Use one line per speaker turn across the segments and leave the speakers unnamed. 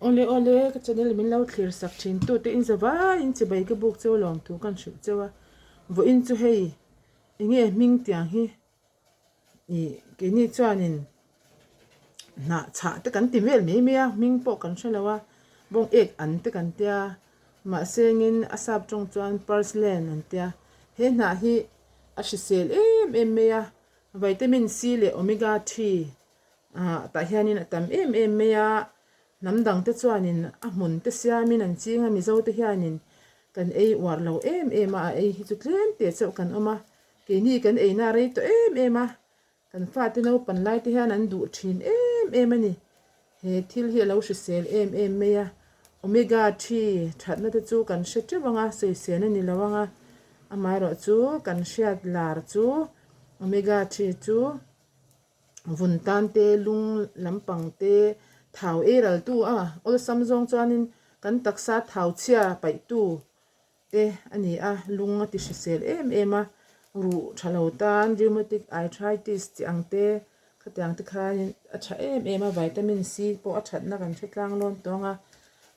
Awle awle ka channel min lo thlir sak thin tu te in zavai in chibai ka buk cheu lawm thu kan hrilh cheu a vawiin chu hei enge hming tiang hi ih keini chuanin hnah chhah te kan ti vel mai mai a hming pawh kan hre lo a bawng ek an te kan tia mahse engin a sap tawng chuan purslane an tia he hnah hi a hrisel em em mai a vitamin C leh omega 3 ah tah hianin a tam em em mai a hnam dang te chuanin a hmun te siamin an ching a mizo te hianin kan ei uar lo em em a a ei hi chu tlem te chauh kan awm a keini kan eina a rei tawh em em a kan fate naupan lai te hian an duh thin em em a ni he thil hi a lo hrisel em em mai a omega 3 thatna te chu kan hre teuh ang a sawisel a ni lo ang a amaherawhchu kan hriat lar chu omega 3 chu. Vun tan te, lung lampang te, thau ei ral tu a awlsam zawng chuanin kan taksa thau chhia paih tu te a ni a, lung a ti hrisel em em a, ruh tha lo tan rheumatic arthritis tih ang te khatiang te khanin a tha em em a, vitamin C pawh a thatna kan hre tlang lawn tawng a,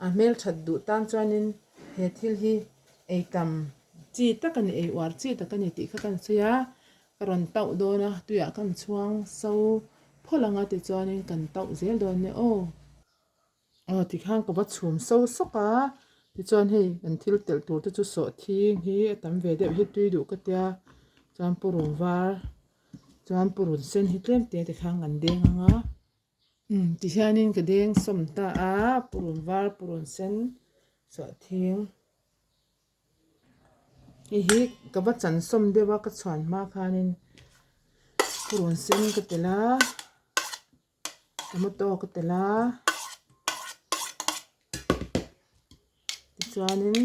a hmelthat duh tan chuanin he thil hi ei tam chi tak a ni, ei uar chi tak a ni tih kha kan sawi a. Ka rawn tauh dawn a, tuiah kan chhuang so phawlh ang a tichuanin kan tauh zel dawn nia aw. Aw tikhan ka va chhum so sawk a, tichuan hei kan thil telh tur te chu sawhthing hi a tam ve deuh hi tui duh ka tia, chuan purun var chuan purun sen hi tlem te tikhan kan deng ang a. Umm tihianin ka deng sawm ta a, purun var purun sen sawhthing. Hei hi ka va chan sawm deuh a ka chhuan hma khanin purun sen ka telh a tomato ka telh a tichuanin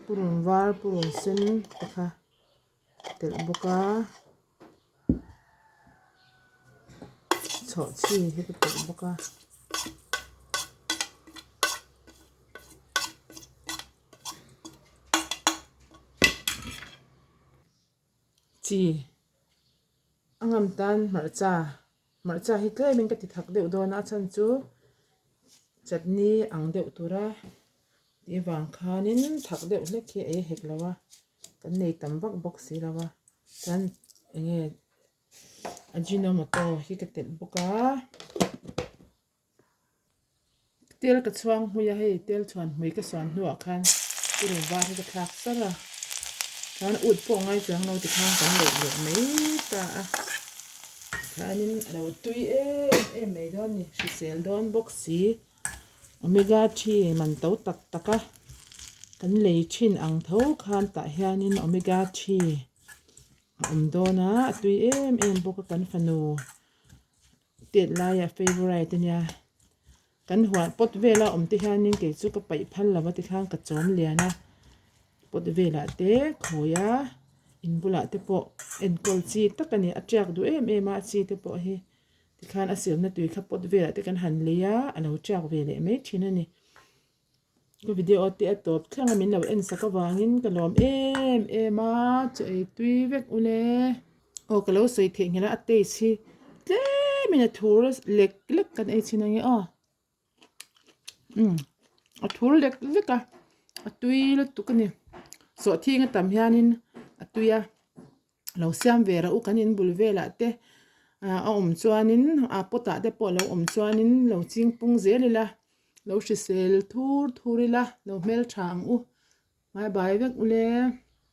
purun var purun sen te kha telh bawk a chhawhchhi hi ka telh bawk a. Chi a ngam tan hmarcha hmarcha hi tlemin ka ti thak deuh dawn a a chhan chu chutney ang deuh tura tih vang khanin thak deuh hlek hi a ei hek lo a. Kan nei tam vak bawk si lo a chuan eng nge ajinomoto hi ka telh bawk a tel ka chhuang hmui a hei tel chhuan hmui ka suan hnuah khan purun var hi ka thlak sar a chuan ut pawh ngai chuang lo tikhan kan leih leh mai ta a chuanin a lo tui em em mai dawn a ni hrisel dawn bawk si. Omega 3 man to tak tak a kan lei thin ang tho khan tah hianin omega 3 a awm dawn a a tui em em bawk a kan fanu tet laia favourite ania kan huan pot vela awm te hianin kei chu ka paih phal lo a tikhan ka chawm lian a pot velah te khawi a in bulah te pawh enkawl chi tak a ni a tiak duh em em a a chi te pawh hi. Tikhan a silna tui kha pot velah te kan han lei a, a lo tiak ve leh mai thin a ni. Ka video te a tawp thleng a min lo en sak avangin ka lawm em em a, chaw ei tui vek ule. Aw ka lo sawi theih nghilh a, a taste hi tlemin a thur lek lek kan ei thin ange aw. Umm a thur lek lek a a tui lutuk a ni sawhthing a tam hianin a tui a lo siam ve reuh kan in bul velah te ah a awm chuanin a pot ah te pawh lo awm chuanin lo ching pung zel ila lo hrisel thur thur ila lo hmeltha ang u bye bye vek ule.